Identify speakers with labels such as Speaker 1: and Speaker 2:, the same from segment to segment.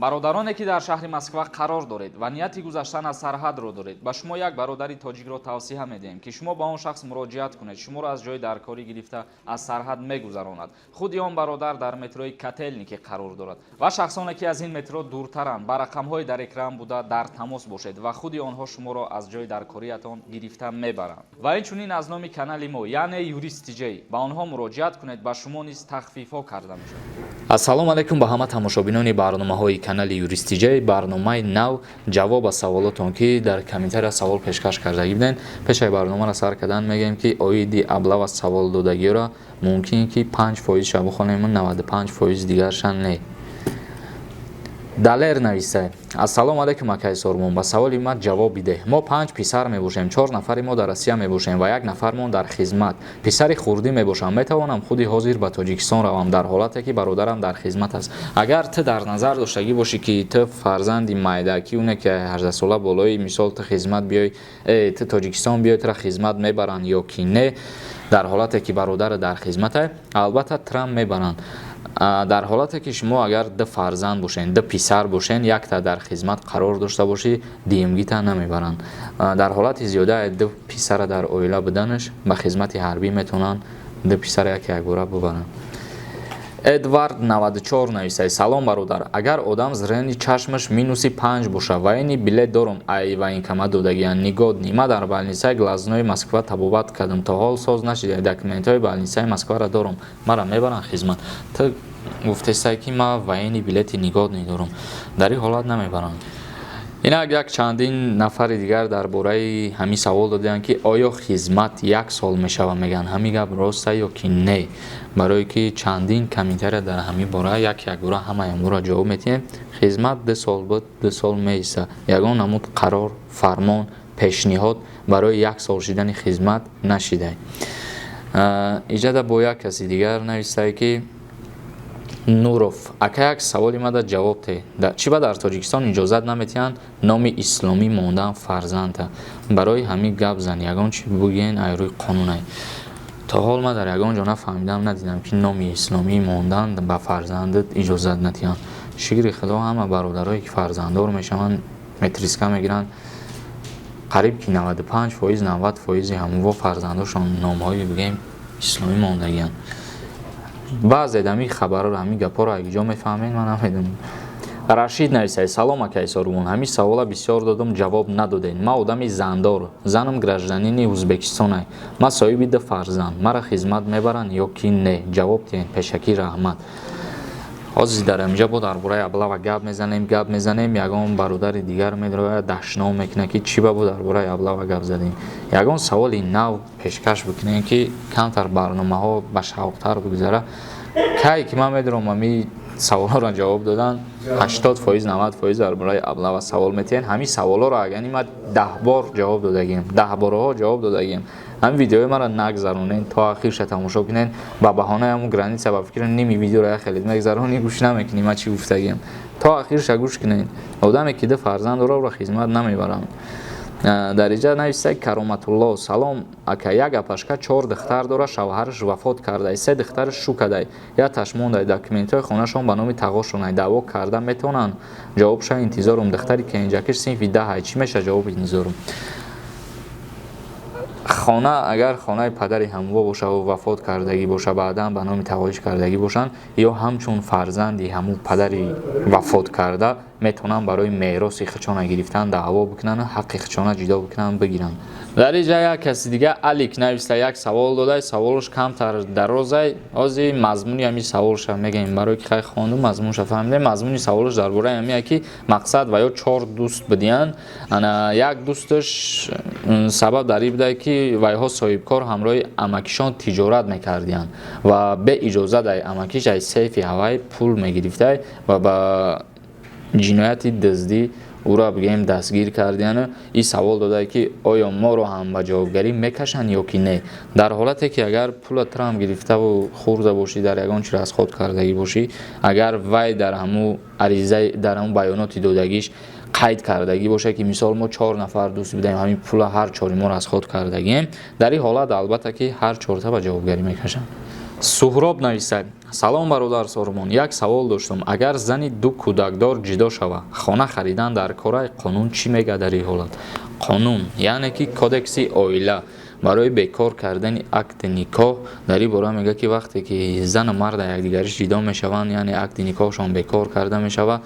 Speaker 1: Бародароне, ки дар шаҳри Москва қарор доред ва нияти гузаштан аз сарҳадро доред, ба шумо як бародари тоҷикро тавсия медиҳем, ки шумо ба он шахс муроҷиат кунед, шуморо аз ҷои даркорӣ гирифта, аз сарҳад мегузаронад. Худи он бародар дар метрои Котелники қарор дорад ва шахсоне, ки аз ин метро дуртаранд, ба рақамҳои дар экран буда дар тамос бошед ва худи онҳо шуморо аз ҷои даркориятон гирифта мебаранд. Ва инчунин аз номи канали мо, яъне Юрист Тиҷей, ба онҳо муроҷиат кунед, ба шумо низ тахфифҳо карда мешавад. Ассалому алайкум ба ҳама тамошобинони барномаҳои канали Юрист Тиҷей. Барномаи нав, ҷавоб ба саволотон, ки дар комментария савол пешкаш кардагӣ будем. Пешаи барномаро сар кардан мегӯем, ки оиди облава савол додагиро мумкин ки 5 фоизша бихонему 95 фоиз дигарша не. Далер нависта: «Ассалому алайкум, акаи Сормон, ба саволи ман ҷавоб бидеҳ. Мо панҷ писар мебошем, чор нафари мо дар Россия мебошем ва як нафармон дар хизмат. Писари хурдӣ мебошам. Метавонам худи ҳозир ба Тоҷикистон равам, дар ҳолате ки бародарам дар хизмат аст?» Агар ту дар назар доштагӣ бошӣ, ки ту фарзанди майдакӣ, уне ки 18сола болои, мисол, ту хизмат биёй, ту Тоҷикистон биёй, тура хизмат мебаранд ё ки не, дар ҳолате ки бародарат дар хизмата, албатта, тура мебаранд. Дар ҳолате ки шумо агар ду фарзанд бошен, ду писар бошен, якта дар хизмат қарор дошта бошӣ, дуюмгита намебаранд. Дар ҳолати зиёда ду писара дар оила буданаш, ба хизмати ҳарбӣ метавонанд ду писара яке якбора бубаранд. Эдвард 94 нависад: «Салом, бародар. Агар одам зрение чашмаш минуси 5 боша, военный билет дорум, ай военкомат додагиян, негодный. Ма дар больницаи глазной Москва табобат кардам, то ҳол соз нашида. Документҳои больницаи Москваро дорум. Мара мебаранд хизмат?» Ту гуфтестай, ки ма военный билети негодный дорум. Дар ин ҳолат намебаранд. Инак, як чандин нафари дигар дар бораи ҳамин савол доданд, ки оё хизмат як сол мешава, мегӯянд. Ҳамин гап роста ё ки не? Барое ки чандин комментария дар ҳамин бора, як якбора ҳамаи амуро ҷавоб медиҳем. Хизмат 2 сол буд, 2 сол меиста. Ягон намуд қарор, фармон, пешниҳод барои як сол шидани хизмат нашидай. Иҷада бо як каси дигар нависае, ки Нуров: «Ака, як саволи мада ҷавоб те. Чӣ ба дар Тоҷикистон иҷозат наметиҳанд номи исломӣ мондан фарзанда? Барои ҳамин гап зан, ягон чи бугӯен, ай рӯи қонунай. То ҳол ман дар ягон ҷо нафаҳмидам, надидам, ки номи исломӣ мондан ба фарзандат иҷозат надиҳанд. Шукри Худо, ҳама бародарое, ки фарзанддор мешаванд, метриска мегиранд, қариб ки 95 фоиз, 90 фоизи ҳамво фарзандошон номҳои, бигӯем, исломӣ мондагианд. Баъзе ҳамин хабарро, ҳамин гапҳоро як ҷо мефаҳмед, ман намедонам. Рашид нависад: «Салом, акаи Сорумон. Ҳамин савола бисёр додум, ҷавоб надодед. Ман одами зандор, занам гражданини Ӯзбекистонай. Ман соҳиби ду фарзанд. Мара хизмат мебаранд ё ки не? Ҷавоб диҳед, пешакӣ раҳмат». Ҳозир дар инҷа бо дар бораи облава гап мезанем, гап мезанем, ягон бародари дигар медрояд, дашном мекунад, ки чӣ ба бо дар бораи облава гап задем. Ягон саволи нав пешкаш бикунем, ки камтар барномаҳо ба шавқтар бигузара. Кай ки ман медурам ами саволҳоро ҷавоб додан, 80 фоиз, 90 фоиз дар бораи облава савол метиҳен. Ҳамин саволҳоро агани ман 10 бор ҷавоб додагием, даҳбораҳо ҷавоб додагием. Ҳамин видеои маро нагзаронен, то ахирша тамошо кунен. Ба баҳонаи ҳамун граница, ба фикри ними видеоро як хеле мегзаронӣ, гӯш намекунӣ ман чӣ гуфтагием. То ахирша гӯш кунен. Одаме, ки ду фарзанд дора, ӯро хизмат намебаранд. Дар инҷа нависта Кароматулло: «Салом, ака. Як апашка чор духтар дора, шавҳараш вафот кардай, се духтараш шу кадай, якташ мондай. Документҳои хонашон ба номи тағошонай. Даъво карда метавонанд? Ҷавобша интизорум. Духтари кенҷакиш синфи 10-ай, чӣ меша? Ҷавоб интизорум». Хона агар хонаи падари ҳамво бошаву вафот кардагӣ боша, баъдан ба номи тағоиш кардагӣ бошанд, ё ҳамчун фарзанди ҳамун падари вафот карда метавонанд барои мероси хичона гирифтан даъво бикунанд, ҳаққи хичона ҷудо бикунанд, бигиранд. Дар ин ҷа як каси дига, Алик, нависта, як савол додай. Саволш камтар дарозай. Ҳозир мазмуни ҳамин саволша мегӯем, барое ки хай хондум, мазмунша фаҳмидем. Мазмуни саволш дар бораи ҳамие, ки мақсад ва ё чор дӯст бидиҳанд. Ана як дӯсташ сабаб дар ин будае, ки вайҳо соҳибкор ҳамроҳи амакишон тиҷорат мекардиянд ва бе иҷозат ай амакиш ай сейфи ҳавай пул мегирифтай ва ба ҷинояти дуздӣ ӯро, бигӯем, дастгир кардияну ин савол додае, ки оё моро ҳам ба ҷавобгарӣ мекашанд ё ки не? Дар ҳолате ки агар пула тура ҳам гирифтаву хӯрда бошӣ, дар ягон чиз аз худ кардагӣ бошӣ, агар вай дар ҳамун ариза, дар ҳамун баёноти додагиш қайд кардагӣ бошад, ки мисол мо чор нафар дӯст будаем, ҳамин пула ҳар чори моро аз худ кардагием, дар ин ҳолат, албатта, ки ҳар чорта ба ҷавобгарӣ мекашанд. Суҳроб нависад: «Салом, бародар Сормон, як савол доштум. Агар зани ду кӯдакдор ҷудо шава, хона харидан дар кораи, қонун чӣ мегӯяд дар ин ҳолат?» Қонун, яъне ки Кодекси оила, барои бекор кардани акди никоҳ дар ин бора мегӯяд, ки вақте ки зану мард аз якдигариш ҷудо мешаванд, яъне акди никоҳшон бекор карда мешавад,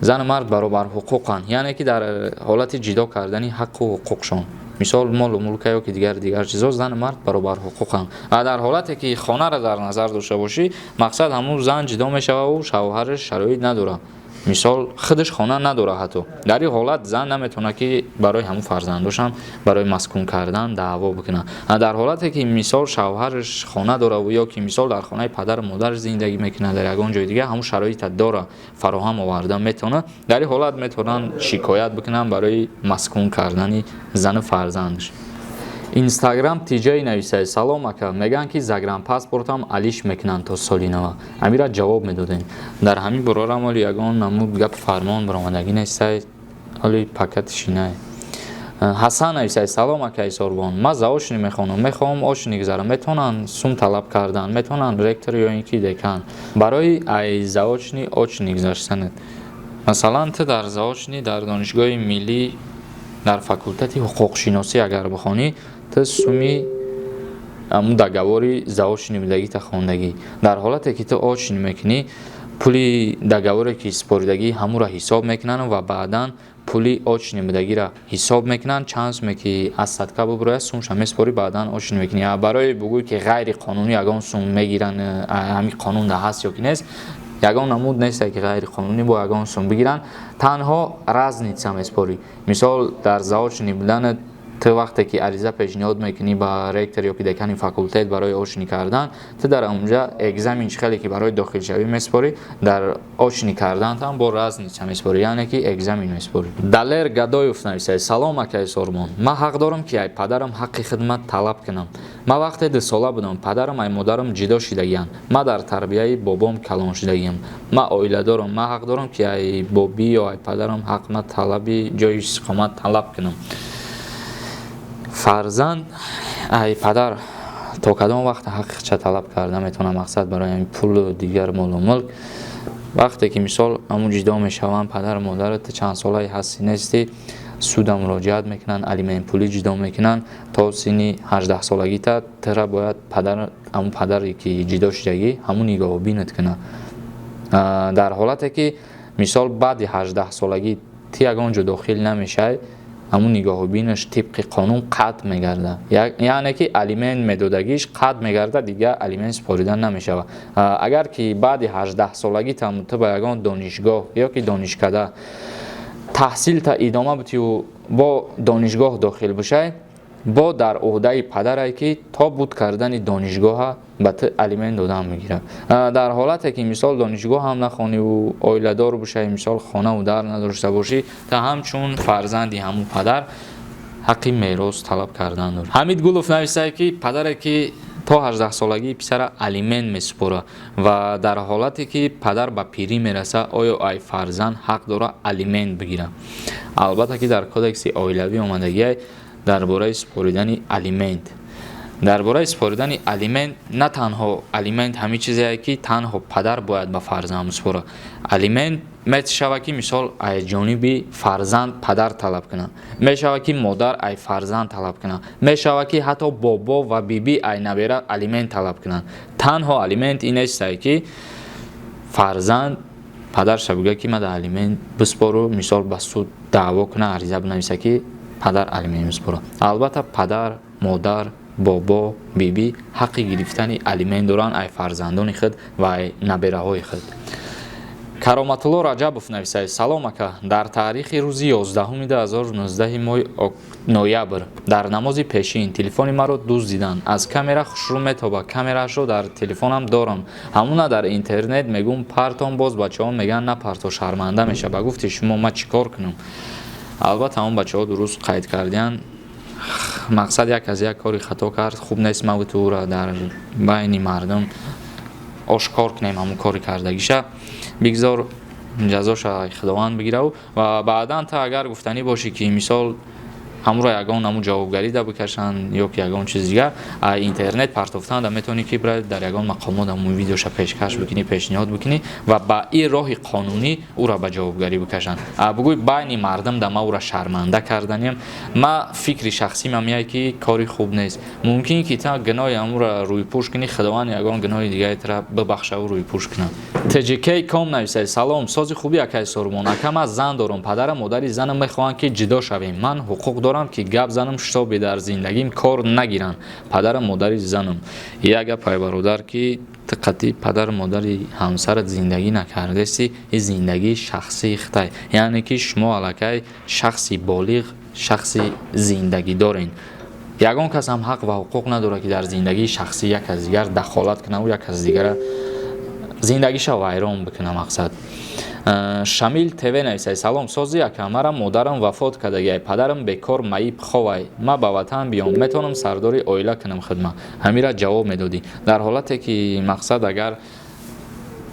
Speaker 1: зану мард баробарҳуқуқанд, яъне ки дар ҳолати ҷудо кардани ҳаққу ҳуқуқшон, мисол, молу мулка ё ки дигар дигар чизо, зану мард баробарҳуқуқанд. Ва дар ҳолате ки хонаро дар назар дошта бошӣ, мақсад, ҳамун зан ҷудо мешавад, шавҳараш шароит надорад, мисол, худаш хона надорад, ҳатто дар ин ҳолат зан наметавонад, ки барои ҳамун фарзандошам барои маскун кардан даъво бикунад. Дар ҳолате ки, мисол, шавҳараш хона дорад ё ки, мисол, дар хонаи падару модараш зиндагӣ мекунад, дар ягон ҷои дигар ҳамун шароита дора, фароҳам оварда метавонад, дар ин ҳолат метавонанд шикоят бикунанд барои маскун кардани зану фарзандаш. Инстаграм тиҷаи нависад: «Салом, ака, мегӯянд, ки загранпаспортам алиш мекунанд то соли нава, амира ҷавоб медодем». Дар ҳамин борорам оли ягон намуд гап фармон баромадагӣ нестай, оли пока тишинае. Ҳасан нависад: «Салом, акаи Сорбон, ман заочный мехонам, мехоҳам очный гузарам, метавонанд сум талаб кардан, метавонанд ректор ё ин ки декан?» Барои ай заочный очный гузаштанат, масалан, ту дар заочный дар Донишгоҳи миллӣ дар факултети ҳуқуқшиносӣ агар бихонӣ, ту суми ҳамун договори заочный будагита хондагӣ. Дар ҳолате ки ту очный мекунӣ, пули договоре ки супоридагӣ, ҳамуро ҳисоб мекунанд ва баъдан пули очный будагиро ҳисоб мекунанд. Чанд суме ки аз садка бубурояд, сумша месупорӣ, баъдан очный мекунӣ. Барои бугӯй, ки ғайриқонунӣ ягон сум мегиранд, ҳамин қонун да ҳаст ё ки нест, ягон намуд несте, ки ғайриқонунӣ бо ягон сум бигиранд. Танҳо разница месупорӣ. Мисол, дар заочный буданат ту вақте ки ариза пешниҳод мекунӣ ба ректор ё ки декани факултет барои очный кардан, ту дар онҷа экзамен чӣ хеле ки барои дохилшавӣ месупорӣ, дар очный кардантам бо разница месупорӣ, яъне ки экзамен месупорӣ. Далер Гадоев нависад: «Салом, акаи Сормон, ман ҳақ дорам, ки ай падарам ҳаққи хидмат талаб кунам? Ман вақте 2 сола будам, падарам ай модарам ҷудо шидагианд, ман дар тарбияи бобом калон шидагиам. Ман оиладорам, ман ҳақ дорам, ки ай бобӣ ё ай падарам ҳақма талаби ҷои истиқомат талаб кунам?» Фарзанд ай падар то кадом вақт ҳаққча талаб карда метавонад? Мақсад, барои ҳамин пулу дигар молу мулк, вақте ки, мисол, ҳамун ҷудо мешаванд падару модарат, чанд солае ҳасти нести, суда муроҷиат мекунанд, алиментпулӣ ҷудо мекунанд. То синни 18-солагита тира бояд падар, ҳамун падаре ки ҷудо шудагӣ, ҳамун нигоҳубинат кунад. Дар ҳолате ки, мисол, баъди 18-солагӣ ту ягон ҷо дохил намешавӣ, ҳамун нигоҳубинаш тибқи қонун қатъ мегардад, яъне ки алимент медодагиш қатъ мегардад, дигар алимент супорида намешавад. Агар ки баъди 18-солагитам ту ба ягон донишгоҳ ё ки донишкада таҳсилта идома бутию бо донишгоҳ дохил бошай, бо дар ӯҳдаи падарае, ки то буд кардани донишгоҳа ба ту алимент додан мегирад. Дар ҳолате ки, мисол, донишгоҳ ҳам нахониву оиладор бошай, мисол, хонаву дар надошта бошӣ, та ҳамчун фарзанди ҳамун падар ҳаққи мерос талаб кардан дорӣ. Ҳамид Гулов нависад, ки падаре ки то 18-солагии писара алимент месупорад ва дар ҳолате ки падар ба пирӣ мерасад, оё ай фарзанд ҳақ дорад алимент бигирад? Албатта ки дар Кодекси оилавӣ омадагиай дар бораи супоридани алимент. Дар бораи супоридани алимент, на танҳо алимент ҳамин чизе, ки танҳо падар бояд ба фарзанд супорад. Алимент мешавад, ки, мисол, аз ҷониби фарзанд падар талаб кунад, мешавад, ки модар ай фарзанд талаб кунад, мешавад, ки ҳатто бобо ва бибӣ ай набера алимент талаб кунанд. Танҳо алимент ин нестае, ки фарзанд падарша бигӯяд, ки мада алимент биспору, мисол, ба суд даъво кунад, ариза бинависа, ки падар алимент месупорад. Албатта, падар, модар, бобо, бибӣ ҳаққи гирифтани алимент доранд ай фарзандони худ ва ай набераҳои худ. Кароматулло Раҷабов нависад: «Салом, ака, дар таърихи рӯзи 11-и 2019 моҳи ноябр дар намози пешин телефони маро дуздиданд. Аз камера хушрӯ метоба, камераашро дар телефонам дорам, ҳамуна дар интернет мегӯм партом, боз бачаҳо мегӯянд напарто, шарманда меша. Ба гуфти шумо, ман чӣ кор кунам?» Албатта, он бачаҳо дуруст қайд кардиянд. Мақсад, як аз як кори хато кард, хуб нест маву тура дар байни мардум ошкор кунем ҳамун кори кардагиша. Бигзор ҷазоша Худованд бигираву ва баъдан та агар гуфтанӣ бошӣ, ки, мисол, Ҳамуро ягон наму ҷавобгарӣ да бикашанд ё ки ягон чиз дигар. Интернет партофтан да метавонӣ, ки бира дар ягон мақомот ҳамун видеоша пешкаш бикунӣ, пешниҳод бикунӣ ва ба ин роҳи қонунӣ ӯро ба ҷавобгарӣ бикашанд. Бугӯй, байни мардум да ма ӯро шарманда карданем. Ма фикри шахсим ҳам ки кори хуб нест. Мумкин ки та гуноҳи ҳамуро рӯйпӯш кунӣ, Худованд ягон гуноҳи дигари тра бибахшаву рӯйпӯш кунад. Тҷк ком нависад: «Салом, сози хуби, акаи Сурмон. Ака, ман зан дорам. Падарам, модари занам мехоҳанд, ки ҷудо шавем. Ман ҳуқуқ дорам, ки гап занам, чтобы дар зиндагим кор нагиранд падарам, модари занам?» Як гапай, бародар, ки ту қатъи падару модари ҳамсарат зиндагӣ накардеси, ин зиндагии шахсии хитай, яъне ки шумо аллакай шахси болиғ, шахси зиндагӣ дорен. Ягон кас ҳам ҳақ ва ҳуқуқ надорад, ки дар зиндагии шахсӣ як аз дигар дахолат кунаву як аз дигара зиндагиша вайрон бикуна. Мақсад. Шамил ТВ нависад: «Салом, сози, ака. Марам модарам вафот кардагиай, падарам бекор, маиб, ховай. Ма ба ватан биём, метавонам сардори оила кунам хидма? Ҳамира ҷавоб медодӣ?» Дар ҳолате ки, мақсад, агар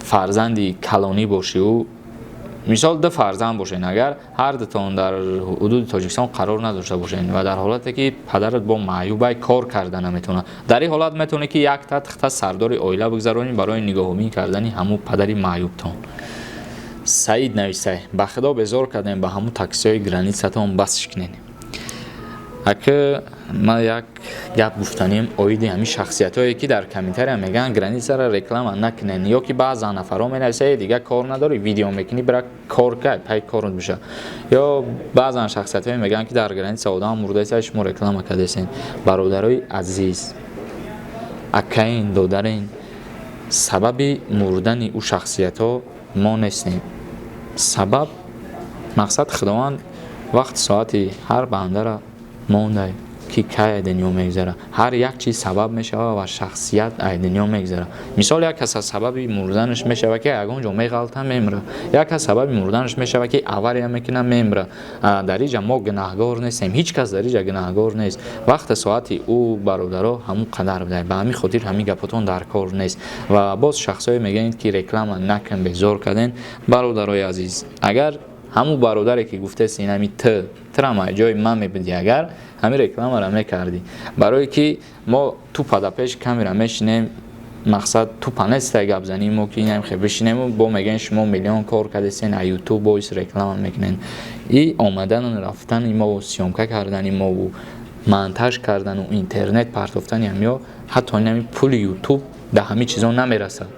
Speaker 1: фарзанди калонӣ бошиу, мисол, ду фарзанд бошен, агар ҳар дутон дар ҳудуди Тоҷикистон қарор надошта бошен ва дар ҳолате ки падарат бо маъюбай, кор карда наметавонад, дар ин ҳолат метавонӣ, ки якта тихта сардори оила бигзаронӣ барои нигоҳубин кардани ҳамун падари маъюбтон. Саид нависай: «Ба Худо, безор кардем ба ҳамун таксиҳои границатон, басш кунед». Ака, ман як гап гуфтанем оиди ҳамин шахсиятҳое, ки дар комментария мегӯянд, границаро реклама накунен, ё ки баъзан нафарҳо менависад: «Дигар кор надорӣ, видео мекунӣ, бира кор кай, пай корот биша». Ё баъзан шахсиятҳое мегӯянд, ки дар граница одам мурдаеса, шумо реклама кардесен. Бародарои азиз, акаин, додарин, сабаби мурдани ӯ шахсиятҳо мо нестем. Сабаб, мақсад, Худованд вақти соати ҳар бандаро мондай, ки кай ай дунё мегузара. Ҳар як чиз сабаб мешавад ва шахсият ай дунё мегузара. Мисол, як кас аз сабаби мурданаш мешавад, ки ягон ҷо меғалта, мемира. Як кас сабаби мурданаш мешавад, ки авария мекунад, мемира. Дар иҷа мо гунаҳгор нестем, ҳеҷ кас дар иҷа гунаҳгор нест. Вақти соати ӯ, бародаро, ҳамун қадар будай. Ба ҳамин хотир ҳамин гапотон дар кор нест. Ва боз шахсое мегӯянд, ки реклама накун, безор карден. Бародарои азиз, агар ҳамун бародаре, ки гуфтест, инами т трама ҷои ман мебуди, агар ҳамин рекламаро мекардӣ, барое ки мо тупа да пеш камера мешинем, мақсад, тупа нестай гапзании мо, ки инам хе бишинему бо мегӯен, шумо миллион кор кардесен, а Ютуб боис реклама мекунен. И омадану рафтани мову съёмка кардани мову монтаж кардану интернет партофтани ҳамиё, ҳатто инами пули Ютуб дар ҳамин чизо намерасад.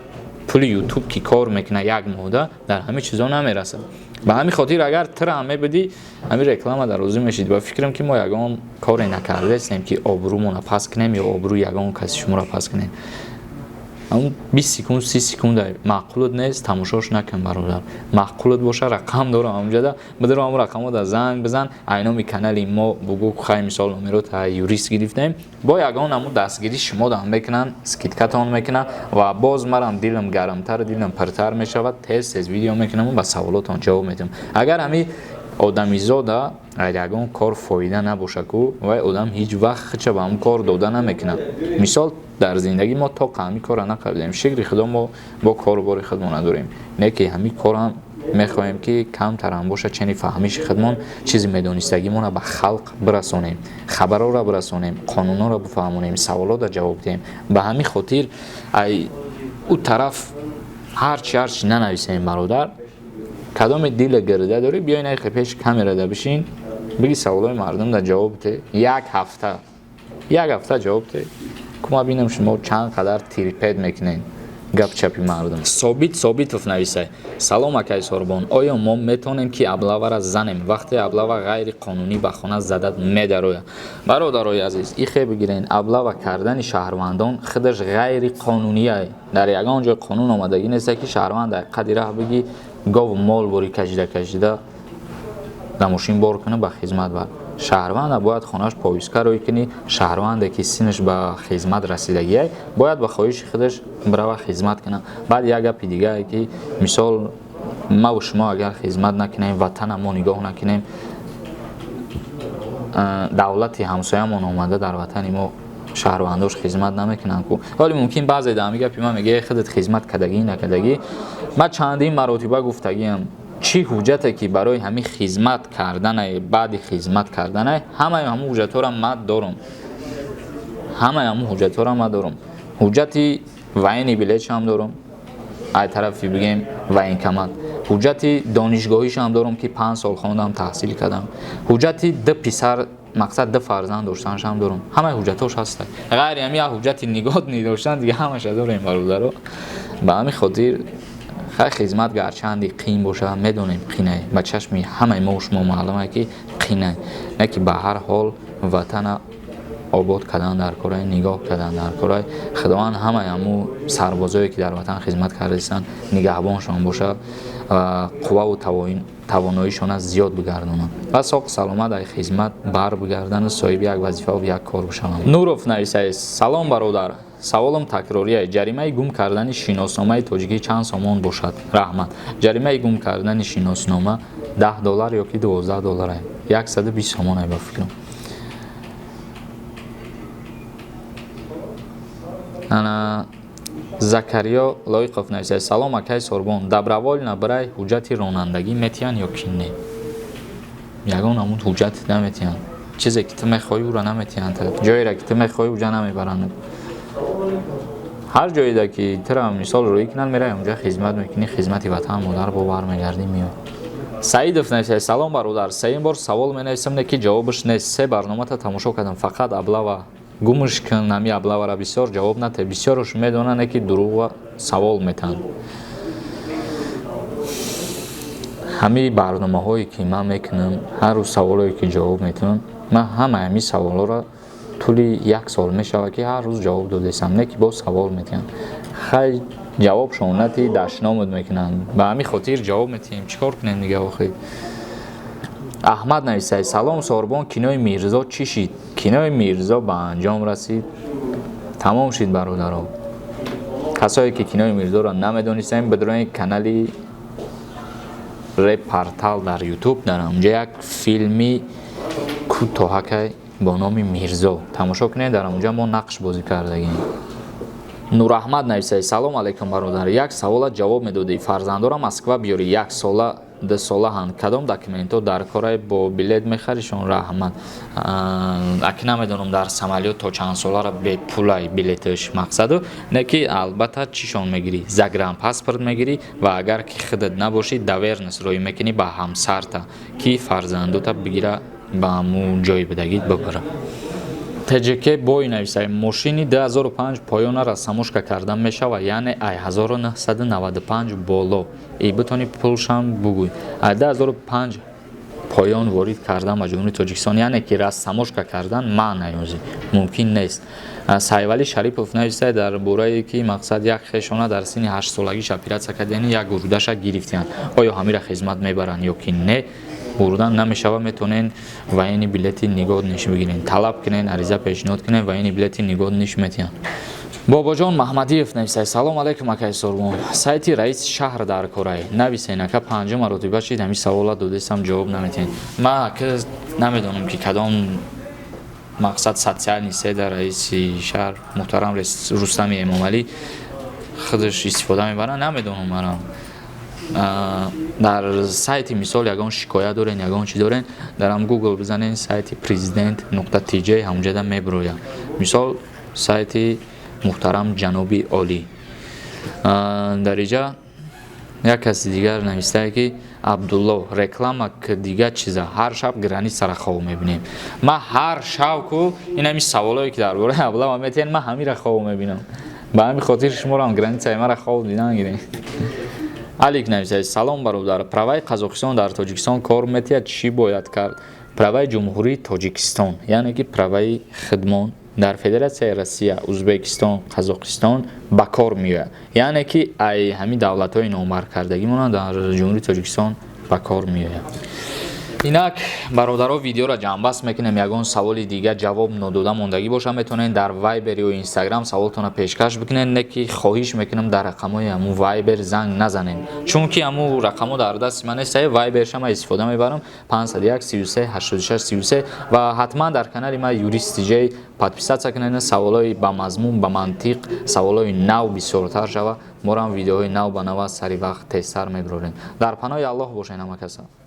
Speaker 1: Пули Ютуб, ки кор мекунад як моҳда, дар ҳамин чизо намерасад. Ба ҳамин хотир, агар тира мебудӣ, ҳамин реклама дар розӣ мешид. Ба фикрам, ки мо ягон коре накардаестем, ки обрӯмона паст кунем ё обрӯи ягон каси шуморо паст кунем. Ҳамун 20 секунд, 30 секунда маъқулут нест, тамошош накун, бародар. Маъқулут боша, рақам дорам ҳамҷода, бидорам, ҳамун рақамода занг бизан, айноми канали мо бугӯ. Хай, мисол, номеро та юрист гирифтем, бо ягон ҳамун дастгирӣ шумодам мекунанд, скидкатон мекунанд. Ва боз марам дилам гармтар, дилам пиртар мешавад, тез тез видео мекунаму ба саволотон ҷавоб медиҳам. Агар ҳамин одамизода ягон кор фоида набоша ку, вай одам ҳеҷ вақт худша ба ҳамун кор дода намекунад. Мисол, дар зиндагӣ мо то ҳамин корро накардем, шукри Худо, мо бо кору бори худмо надорем, не ки ҳамин корам мехоҳем, ки камтарам боша, чени фаҳмиши худмон, чизи медонистагимонро ба халқ бирасонем, хабарҳоро бирасонем, қонунҳоро бифаҳмонем, саволотро ҷавоб диҳем. Ба ҳамин хотир ай ӯ тараф ҳарчи ҳарчи нанависем. Бародар, кадоме дила гирда дорӣ, биёй найхе пеши камерада бишин, биги, саволои мардум да ҷавоб те. Як ҳафта, як ҳафта ҷавоб те, кума бинам, шумо чанд қадар терпеть мекунед гап чапи мардум. Собит Собитов нависай: «Салом, акай Сорбон. Оё мо метавонем, ки облавара занем, вақте облава ғайриқонунӣ ба хона зада медарояд?» Бародарои азиз, ихе бигирен, облава кардани шаҳрвандон худаш ғайриқонуние. Дар ягон ҷой қонун омадагӣ несте, ки шаҳрванд дар қади раҳ биги, гову мол бори кашида кашида дар мошин бор кунӣ, ба хизмат бар. Шаҳрванда бояд хонаш повестка рӯй кунӣ. Шаҳрванде, ки синнаш ба хизмат расидагиай, бояд ба хоҳиши худаш бирава, хизмат кунад. Баъд як гапи дигае, ки мисол, маву шумо агар хизмат накунем, ватана мо нигоҳ накунем, давлати ҳамсоямон омада дар ватани мо шаҳрвандош хизмат намекунанд ку. Вале мумкин баъзе дар ҳами гапи ман мегӯяд, худат хизмат кардагӣ, накардагӣ. Ман чандин маротиба гуфтагиам. Чӣ ҳуҷҷате ки барои ҳамин хизмат карданай, баъди хизмат карданай, ҳамаи ҳамун ҳуҷҷатҳоро ман дорам. Ҳамаи ҳамун ҳуҷҷатҳоро ман дорам. Ҳуҷҷати военный билетшам дорам, ай тарафи бигем военкомат. Ҳуҷҷати донишгоҳишам дорам, ки 5 сол хондам, таҳсил кардам. Ҳуҷҷати ду писар, мақсад, ду фарзанд доштанашам дорам. Ҳамаи ҳуҷҷатҳош ҳаста. Ғайри ҳами як ҳуҷҷати негодный доштан, дига ҳамаша дорем, бародаро. Ба ҳамин хотир, хай, хизмат гарчанди қин бошад, медонем, қинай, ба чашми ҳамаи мо шумо маълуме, ки қинай, не ки ба ҳар ҳол ватана обод кардан дар корай, нигоҳ кардан дар корай. Худованд ҳамаи ҳамун сарбозое, ки дар ватан хизмат кардаистанд, нигаҳбоншон бошад ва қувваву тавоноишона зиёд бигардонад ва соқ саломат ай хизмат бар бигардану соҳиби як вазифаву як кор бишаванд. Нуров нависае: «Салом, бародар, саволам такрория. Ҷаримаи гум кардани шиносномаи тоҷикӣ чанд сомон бошад? Раҳмат». Ҷаримаи гум кардани шиноснома 10 доллар ё ки 12 доллар, 120 сомон, ба фикрам. Ана, Закариё Лоиқов нависад: «Салом, акаи Сорбон, добровольно барай ҳуҷҷати ронандагӣ метиҳанд ё ки не?» Ягон ҳамун ҳуҷҷат наметиҳанд. Чизе ки ту мехоҳӣ, ӯро наметиҳанд. Ҷоеро ки ту мехоҳӣ, уҷа намебаранд. Ҳар ҷоеда ки тура, мисол, рӯӣ кунанд, меравӣ онҷа, хизмат мекунӣ, хизмати ватан модар бо бармегардӣ, меоӣ. Саидов нависад: «Салом, бародар, сеюм бор савол менависам, не ки ҷавобаш нест. Се барномата тамошо кардам, фақат облава гумш кун. Ҳами облавара бисёр ҷавоб нате, бисёрош медонанд, ки дурӯға савол метаҳанд». Ҳамаи барномаҳое ки ман мекунам, ҳар рӯз саволое ки ҷавоб метавам, ман ҳамаи ҳамин саволҳоро тӯли як сол мешавад, ки ҳар рӯз ҷавоб додесам, не ки боз савол метиҳанд. Хай, ҷавобшон нати, дашномуд мекунанд. Ба ҳамин хотир ҷавоб метиҳем, чӣ кор кунем дига охир? Аҳмад нависад: «Салом, Сорбон, кинои Мирзо чӣ шид?» Кинои Мирзо ба анҷом расид, тамом шид, бародаро. Касое ки кинои Мирзоро намедонистем, бидроен канали Репортал дар Ютуб, дар онҷа як филми кӯтоҳакай бо номи Мирзо тамошо кунед, дар онҷа мо нақш бозӣ кардагем. Нураҳмад нависад: «Салом алайкум, бародар, як савола ҷавоб медодӣ. Фарзандора Москва биёрӣ, як сола, 2 солаҳанд, кадом документҳо дар корай, бо билет мехаришон? Раҳмат». Аки намедонам, дар самолёт то чанд солара бепулай билеташ, мақсаду не ки албатта чишон мегирӣ, загранпаспорт мегирӣ ва агар ки худат набошӣ, доверенность роӣ мекунӣ ба ҳамсарта, ки фарзандота бигира, ба ҳамун ҷои будагит бибара. ТЖК бой нависад: «Мошини 2005 поёна растаможка карда мешавад, яъне ай 1995 боло?» И битони пулшам бугӯй. Ай 2005 поён ворид кардан ба Ҷумҳурии Тоҷикистон, яъне ки растаможка кардан маънаёзи мумкин нест. Сайвалӣ Шарипов нависад дар борае ки, мақсад, як хешона дар синни 8-солагиш оператсия кардани, як гурдаша гирифтиянд, оё ҳамира хизмат мебаранд ё ки не? Бурдан намешавад. Метавонен военный билети негодный ш бигирен, талаб кунен, ариза пешниҳод кунен, военный билети негодный ш метиҳанд. Бобоҷон Маҳмадиев нависад: «Салом алайкум, акаи Сорбон, сайти раиси шаҳр дар корай, нависен». Ака, панҷум маротиба шид, ҳамин савола додесам, ҷавоб наметиҳед. Ман, ака, намедонам, ки кадом, мақсад, социальный сеть а раиси шаҳр муҳтарам Рустами Эмомалӣ худаш истифода мебарад, намедонам. Манам дар сайти, мисол, ягон шикоят дорен, ягон чи дорен, дар ҳам Google бизанен сайти президент.тj, ҳамунҷода мебирояд, мисол, сайти муҳтарам ҷаноби олӣ. Дар иҷа як каси дигар навистае, ки Абдулло, реклама к дига чиза, ҳар шаб граница ра хоб мебинем. Ман ҳар шаб ку ин ҳамин саволое ки дар бораи облава метиҳен, ман ҳамира хоб мебинам. Ба ҳамин хотир шуморо граница и мара хоб дидан гирем. Алик нависад: «Салом, бародар, права и Қазоқистон дар Тоҷикистон кор метиҳад, чӣ бояд кард?» Права и Ҷумҳурии Тоҷикистон, яъне ки права и хидмон, дар Федератсияи Россия, Узбекистон, Қазоқистон ба кор меояд, яъне ки ай ҳамин давлатҳои номбаркардагимона дар Ҷумҳурии Тоҷикистон ба кор меояд. Инак, бародаро, видеоро ҷамъбаст мекунем. Ягон саволи дига ҷавоб нодода мондагӣ боша, метавонед дар Вайбер ё Инстаграм саволтонро пешкаш бикунед. Не ки хоҳиш мекунам, дар рақамҳои ҳамун Вайбер занг назанед, чунки ҳамун рақамҳо дар дасти ман нест. Вайберша ман истифода мебарам, 501 33 86 33. Ва ҳатман дар канали ман Юрист Тиҷей подписаться кунед. Саволҳои ба мазмун, ба мантиқ, саволҳои нав бисёртар шава, морам видеоҳои нав ба нава сари вақт тезтар мебирорем. Дар паноҳи Аллоҳ бошед, ҳама каса.